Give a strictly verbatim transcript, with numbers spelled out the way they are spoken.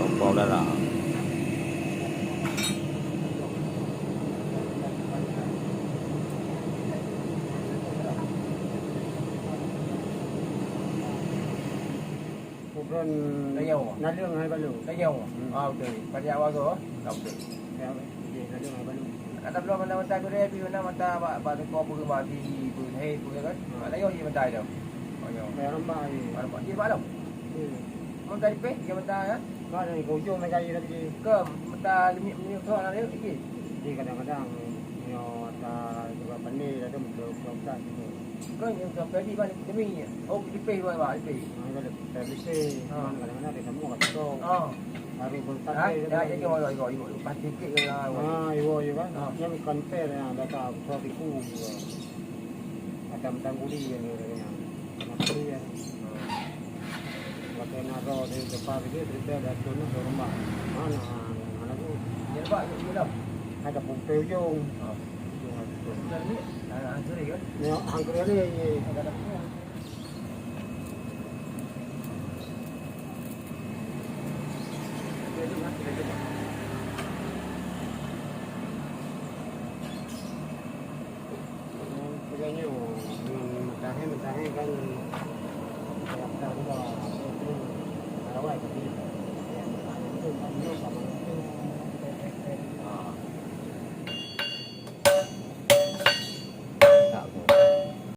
Kompor darah. Udon Tayau. Naleueng hai balu. Tayau. Hmm. Ah, betul. Pada awal tu, ah, betul. Ya, okey, naleueng hai balu. Ada belum mata-mata tu deh, pi mana mata bak, bak teko pun mati pun, hei, pun kan. Hmm. Ada yo je mata tu. Oh, yo. Ya, rembak je. Rembak je bak tu. Hmm. Mata di peh, dia mata ya. Kan ke ujung nak cari tadi. Ke mata limiet-limiet tu ada lagi. Jadi kadang-kadang nyoe ata juga pandai dah tu betul-betul tak gitu. Kan yang sampai di mana demi. Oh, di peh dua, dua, di peh. Ha, kalau tak di peh, ha, mana kadang-kadang dia semua kat situ. Ha. Hari pun tak ada. Ya, ya, yo, yo, yo, yo. Pasti ke lah. Ha, yo, yo kan. Ha. Yang compare yang data besar siku juga. Macam tangguli yang dia. Macam dia. Pakai naro di depan dia, cerita dah tu nak rumah. Mana, mana tu? Dia nampak kat dalam. Ada pumpe ujung. Ha. Ujung ada tu. Bukan ni, ah, hancur kan? Ya, hancur ni. Ada, ada. Dia tu, dia tu. Ngon peugah nyoe, ngon meukahe-meukahe kan, rasa juga, itu, awai, tapi